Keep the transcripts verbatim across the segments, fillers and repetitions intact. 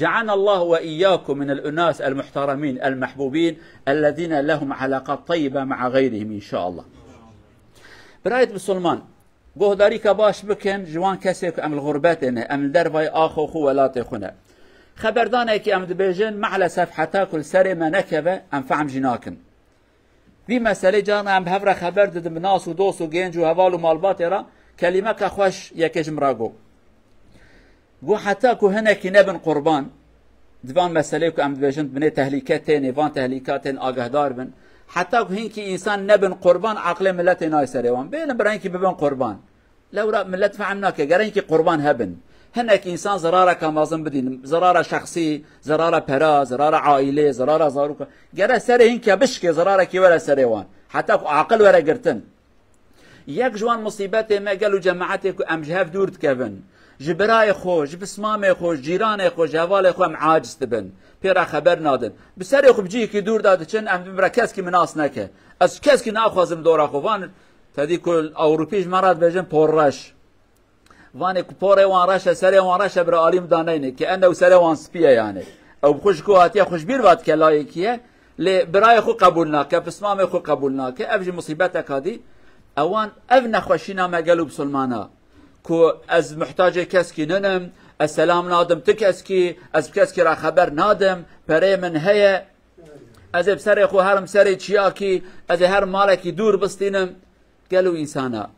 جعلنا الله وإياكم من الأناس المحترمين المحبوبين الذين لهم علاقات طيبة مع غيرهم إن شاء الله. Birayê Misilman, guhdarîka baş bikin ji wan kesê ku em li xurbetê ne, em li dervayê axê xwe, welatê xwe ne. Xeberdanekî em dibêjin, me'lesef heta ku li serê me nekeve, em fehm jî nakin. Vî meselê carna em bi hev re xeber didin, bi nas û dost û genc û heval û malbatê re kelîmeke xweş yekê ji min re got. Got, heta ku hinekî nebin qurban, di van meselê ku em dibêjin binê tehlîke tênê, van tehlîka tên, agahdar bin. Heta ku hinkî însan nebin qurban, aqilê miletê nayê serê wan. Bênin bira hinkî bibin qurban. Lewra millet fehm nake, gere hinkî qurban hebin. Hinek însan zirareka mezin bidîn, zirara şexsî, zirara pera, zirara aîlê, zirara zaroka. Gere serê hinke bişkê, zirarekî were serê wan. Heta ku aqil were girtin. Yek ji wan musîbetê me gel û cemaetê ku em ji hev dûr dikevin. Ji birayê xwe, ji pismamê xwe, ji cîranê xwe, ji hevalê xwe em aciz dibin. Pê re xeber nadin. Bi serê xwe bi cihekî dûr de diçin, em dibin bira keskî min nas neke. Ez keskî naxwazim dora xwe. Van tedî ku Ewropî ji me re dibêjin porreş. Vanê ku porê wan reş e, serê wan reş e, bira alî min da neyne. Ke ene û serê wan spî ye yani. Ew bi xwe ji ku hatiye xwe ji bîr ve dike layekî ye. Lê birayê xwe qebûl nake, pismamê xwe qebûl nake. Ev jî musîbetek a dî. Ewan ev nexweşîna me gel û bisilmana. Ku ez muhtacê keskî ninim, ez selam nadim ti keskî, ez bi keskî re xeber nadim, perê min heye. Ez ê bi serê xwe herim serê çiyakî, ez ê herim malekî dûr bistînim. Gel û însana.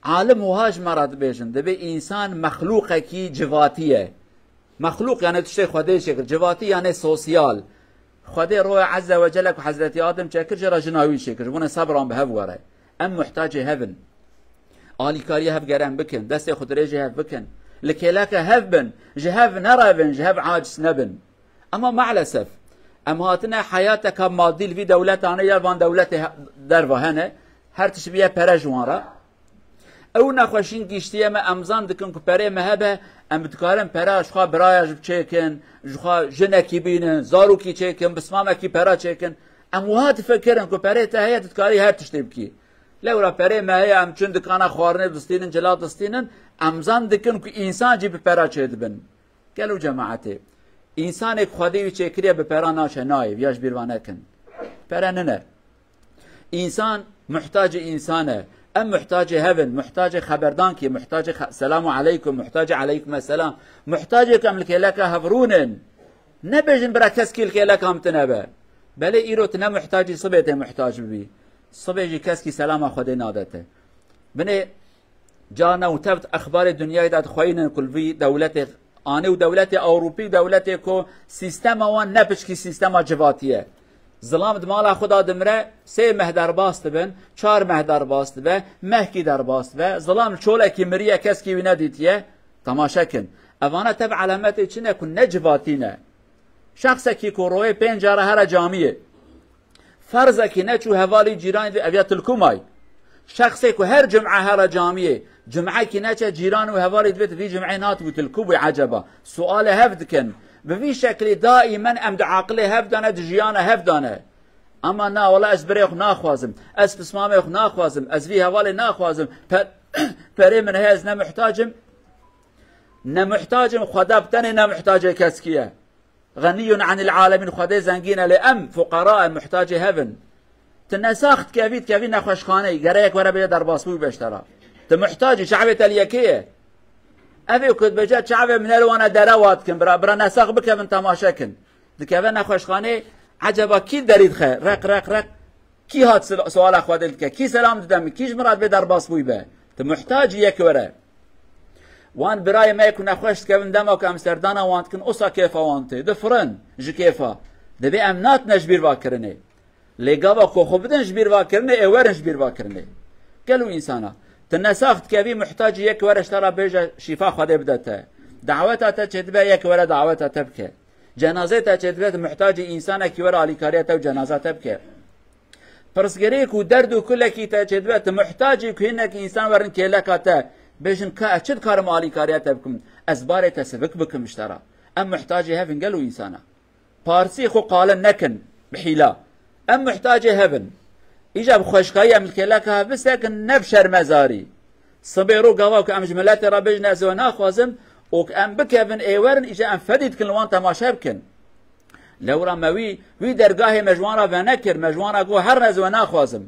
Alim wiha ji me re dibêjin, dibê însan mexlûqekî civatî ye. Mexlûq yani tiştê Xwedê çêkir. Civatî yani sosyal. Xwedê roya Azze ve Celle ku Hezretî Adem çêkir, jê re jina wî çêkir. Ji bo ne sebran bi hev were. Em muhtacê hev in. Alîkariya hev gere em bikin. Destê xwe dirêjê hev bikin. Li kêleke hev bin. Ji hev nerevin, ji hev aciz nebin. Ama maalesef, em hatine heyateka madî li vî dewletane ya van dewletê he-, derva hene. Her tişt bîye pere ji wan re. Ew nexweşîn giştiye me, em zan dikin ku perê me hebe, em dikarin pera ji xwe biraya ji çêkin, ji xwe jinekî bînin, zarokî çêkin, bismamekî pera çêkin. Em wiha difikirin ku perê te heye, tu dikarî her tiştê bikî. Lewra perê me heye, em çin dikana xwarinê distînin, cila distînin, em zan dikin ku însan jî bi pera çêdibin. Gel û cemaetê, însanê ku Xwedê wî çêkiriye bi pera naçe, nayê, viya ji bîr va nekin. Pere nine. Însan muhtacê însan e. Em muhtacê hev in, muhtacê xeberdankê, muhtacê xe-, selamu aleykum, muhtacê aleykum selam. Muhtacê ku em li kêleka hev rûnin. Nebêjin bira keskî li kêleka min tine be. Belê îro tu ne muhtacî, sibê tê muhtac bibî. Sibê jî keskî selama Xwedê nade te. Binê Carna û tevt exbarê dinyayê de dixweynin ku li vî dewletê anê û dewletê Ewropî û dewletê ku sîstema wan ne piçkî sîstema civatî ye. Zilam di mala xwe de dimire, sê meh derbas dibin, çar meh derbas dibe, mehkî derbas dibe, zilam li çolekî miriye, keskî wî nedîtiye. Temaşe kin. Evana tev elemetê çi ne ku ne civatî ne. Şexsekî ku royê pênc cara here camiyê. Ferzekî neçû hevalî cîranî divê ev ya tilkû may. Şexsê ku her cum'e here camiyê, cum'ekî neçe cîran û hevalî divê tu vî cum'ê natibû tilkû bû eceba. Sualê hev dikin. Bi vî şeklî daîmen em di aqilê hev de ne, di jiyana hev de ne. Ama na, wela ez birê xwe naxwazim. Ez pismamê xwe naxwazim. Ez vî hevalê naxwazim. Pe-, perê min heye, ez ne muhtac im. Ne muhtac im, Xweda bi tenê ne muhtacê keskî ye. Xenîyun anil alemîn, Xwedê zengîn e, lê em fuqara in, muhtacê hev in. Tu nesax dikevî, dikevî nexweşxaneyê, gere yek were bêje derbasbûyî be ji te re. Tu muhtacî, çavê te li yekê ye. Ev ê ku dibêje çavê min li wana dere wa dikin, bira, bira nesax bikevin temaşe kin. Dikeve nexweşxaneyê, eceba kî derî dixe, req, req, req. Kî hat sil-, suala Xwedê dike? Kî selam dide min? Kî ji min re dibê derbas bûyî be? Tu muhtacî yek were. Wan birayê me ku nexweş dikevin, dema ku em serdana wan dikin, usa kêfa wan tê. Difirin ji kêfa. Dibê em natine ji bîr va kirinê. Lê gava ku xwe bidin ji bîr va kirinê, ê werin ji bîr va kirinê. Gel û însana. Tu nesax dikevî, muhtacî yek were ji te re bêje şîfa Xwedê bide te. Daweta te çêdibe, yek were daweta te bike. Cenazê te çêdibe, tu muhtacî însanekî were alîkariya te û cenaza te bike. Pirsgirêk û derd û kulekî te çêdibe, tu muhtacî ku hinek însan werin kêleka te, bêjin ka ez çi dikarim alîkariya te bikim, ez barê te sivik bikim ji te re. Em muhtacê hev in gel û însana. Parsî xwe qalin nekin bi hîla. Em muhtacê hev in. Îca bi xweşkayî em li kêleka hev bisekin, ne bi şermezarî. Sibê rû gava ku em ji miletê re bêjin ez we naxwazim, û em bikevin ê werin, îca em fedî dikin li wan temaşe bikin. Lewra me wî, wî dergahê me ji wan re venekir, me ji wan re got, her ne ez we naxwazim.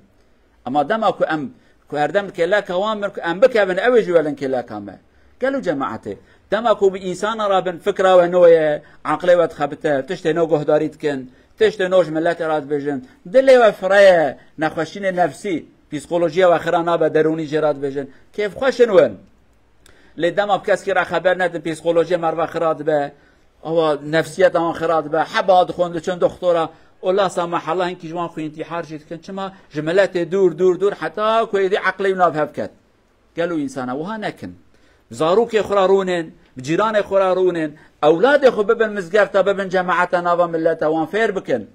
Ema dema ku em, ku her dem kêleka wan bin, ku em bikevin, ew ê jî welin kêleka me. Gelo cemaetê, dema ku bi însana re bin, fikra we no ye, aqilê we dixebite, tiştê no guhdarî dikin, tiştê no ji miletê re dibêjin, dilê we fire ye, nexweşînê nefsî, psîkolojiya we xira nabe, derûnî jê re dibêjin, kêfxweş in win. Lê dema bi keskî re xeber nedin, psîkolojiya merva xira dibe, ewa nefsiyeta wan xira dibe, heba dixwin diçin doxtora, û lasa mehela hinkî ji wan xwe întîhar jî dikin. Çima? Ji miletê dûr, dûr, dûr, heta ku êdî eqlê wî nav hev ket. Gelo însana wiha nekin. Zarokê xwe re rûnên, bi cîranê xwe re rûnên, ewladê xwe bibin mizgefta, bibin cemaeta nava mileta, wan fêr bikin.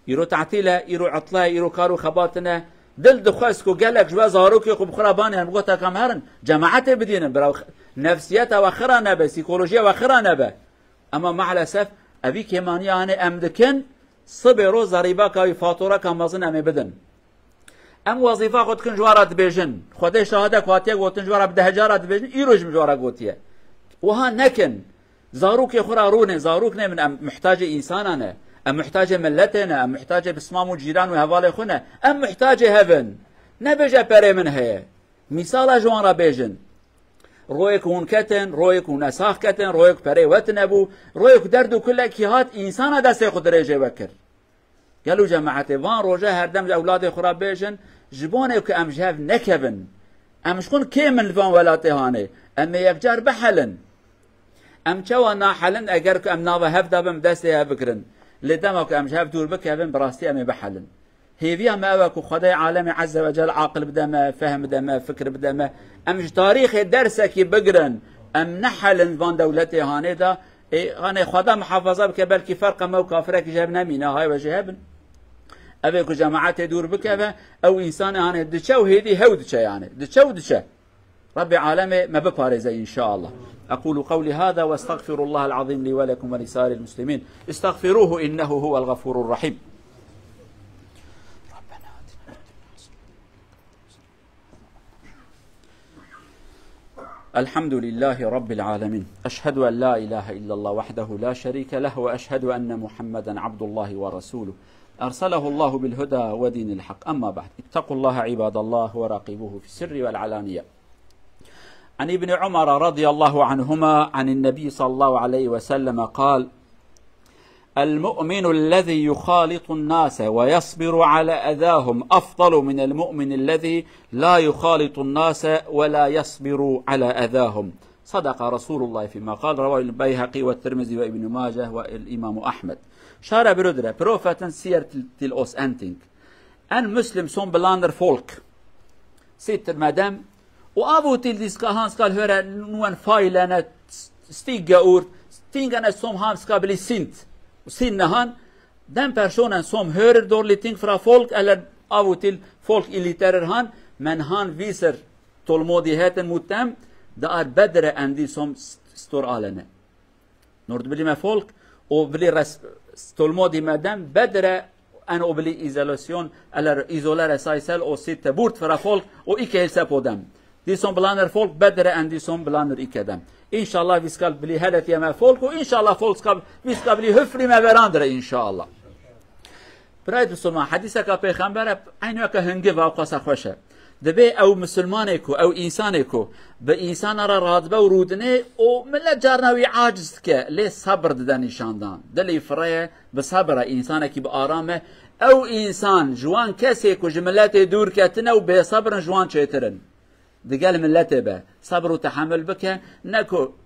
Îro tatîl e, îro itla ye, îro kar û xebat tune. Dil dixwest ku gelek ji we zarokê xwe bi xwe re banînin, bigota ka em herin, cemaetê bidînin, bira nefsiyeta we xira nebe, psîkolojiya we xira nebe. Ema maalesef evî kêmaniya hanê em dikin, sibê roz zerîbaka wî, fatoraka mezin em ê bidin. Em wezîfa xwe dikin, ji we re dibêjin. Xwedê şahid e ku hatiye gotin, ji we re bi deh cara dibêjin, îro jî min ji we re gotiye. Wiha nekin. Zarokê xwe re rûnê, zarok ne min, em muhtacê însana ne. Em muhtacê miletê ne, em muhtacê bismam û cîran û hevalê xwe ne. Em muhtacê hev in. Nebêje perê min heye. Mîsala ji wan re bêjin. Royê ku hûn ketin, royê ku hûn sax ketin, royê ku perê we tune bû, royê ku derd û kulekî hat, însana destê xwe dirêjê we kir. Gelo cemaetê, van roje her dem ji ewladê xwe re bêjin, ji bonê ku em ji hev nekevin. Em ji xwe kêm in li van welatê hanê. Em ê yekcar bihelin. Em çawa nahelin eger ku em nava hev de bin, destê hev bigirin? Lê dema ku em ji hev dûr bikevin, bi rastî em ê bihelin. Hêviya me ew e ku Xwedê alemê Ezze ve Cel aqil bide me, fehm bide me, fikir bide me. Em ji tarîxê dersekî bigirin. Em nehelin van dewletê hanê de. Ê, hanê Xweda muhafaza bike, belkî ferqa me û kafirekî ji hev nemîne, hay we jê hebin. Ev ê ku cemaetê dûr bikeve, ew însanê hanê diçe û hêdî hew diçe yani. Diçe û diçe. Rabbê alemê me biparêze inşallah. أقول قولي هذا وأستغفر الله العظيم لي ولكم ولسائر المسلمين. استغفروه إنه هو الغفور الرحيم. الحمد لله رب العالمين. أشهد أن لا إله إلا الله وحده لا شريك له، وأشهد أن محمدا عبد الله ورسوله، أرسله الله بالهدى ودين الحق. أما بعد، اتقوا الله عباد الله وراقبوه في السر والعلانية. عن ابن عمر رضي الله عنهما عن النبي صلى الله عليه وسلم قال: المؤمن الذي يخالط الناس ويصبر على أذاهم أفضل من المؤمن الذي لا يخالط الناس ولا يصبر على أذاهم. صدق رسول الله فيما قال، رواه البيهقي والترمذي وابن ماجه والإمام أحمد. Şara biro dire, profetin siyer til, til os enting. En muslim som belaner folk. Sitter medem. U avutîl dîska han skal höre nuen failene stig geur. Stingene som han ska bili sint. Sin nehan. Den personen som hörer dor liting fra folk eller avutîl folk iliterer han. Men han viser tolmodi heten mutem. Da ar bedre endi som st-, stor alene. Nord bilî me folk, o bilî res-, stolmo dî me dem, bedre en o bilî izolasyon, eller izolere saysel o sitte burt fra folk, o ike helse podem. Dîson blaner folk, bedre en dîson blaner ike dem. İnşallah viskal bilî heletiye me folk, o inşallah folk ska, viska bilî hüfrî me verandire inşallah. Birayê Misilman, hedîseka Pêxember e, eynû weke hingiv e, ew qasa xweş e. Dibê ew misilmanê ku, ew însanê ku bi însana re radibe û rûdinê û milet carna wî aciz dike, lê sebir dide nîşandan. Dilê fire ye, bi sebir e, însanekî bi aram e. Ew însan ji wan kesê ku ji miletê dûr ketine û bêsebir in, ji wan çêtir in. Digel miletê be, sebir û tehemil bike, ne ku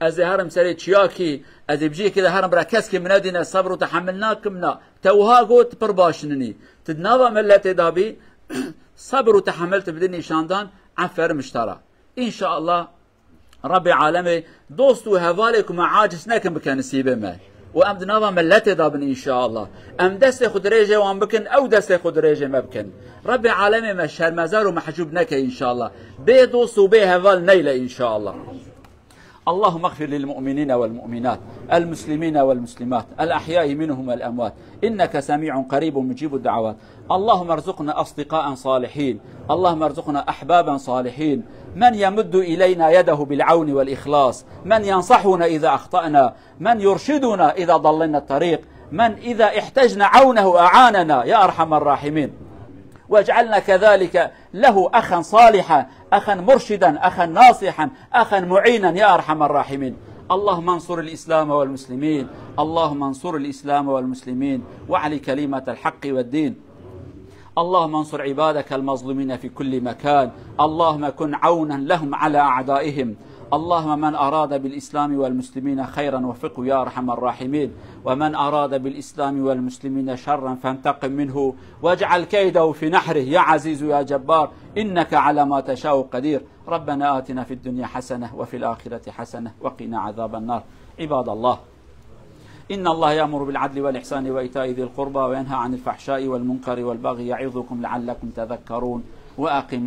ez ê herim serê çiyakî, ez ê bi cihekî de herim bira, keskî min nedîne, sebir û tehemil nakim, na. Te wiha got, pir baş ninî. Tu di nava miletê de bî, sebir û tehemil tu bidî nîşandan, efer miştara. Înşallah Rabbê alemê dost û hevalê ku me aciz nekin bike nisîbê me. Û em di nava miletê de bin înşallah. Em destê xwe dirêjê wan bikin, ew destê xwe dirêjê me bikin. Rabbê alemê me şermezar û mehcûb neke înşallah. Bê dost û bê heval neyle înşallah. اللهم اغفر للمؤمنين والمؤمنات، المسلمين والمسلمات، الأحياء منهم والأموات، إنك سميع قريب مجيب الدعوات. اللهم ارزقنا أصدقاء صالحين، اللهم ارزقنا أحبابا صالحين، من يمد إلينا يده بالعون والإخلاص، من ينصحنا إذا أخطأنا، من يرشدنا إذا ضللنا الطريق، من إذا احتجنا عونه أعاننا يا أرحم الراحمين. واجعلنا كذلك له أخا صالحا، أخا مرشدا، أخا ناصحا، أخا معينا يا أرحم الراحمين. اللهم انصر الإسلام والمسلمين، اللهم انصر الإسلام والمسلمين، وأعل كلمة الحق والدين. اللهم انصر عبادك المظلومين في كل مكان، اللهم كن عونا لهم على أعدائهم. اللهم من أراد بالإسلام والمسلمين خيرا وفقه يا أرحم الراحمين، ومن أراد بالإسلام والمسلمين شرا فانتقم منه واجعل كيده في نحره يا عزيز يا جبار، إنك على ما تشاء قدير. ربنا آتنا في الدنيا حسنة وفي الآخرة حسنة وقنا عذاب النار. عباد الله، إن الله يأمر بالعدل والإحسان وإيتاء ذي القربى وينهى عن الفحشاء والمنكر والبغي يعظكم لعلكم تذكرون. وأقم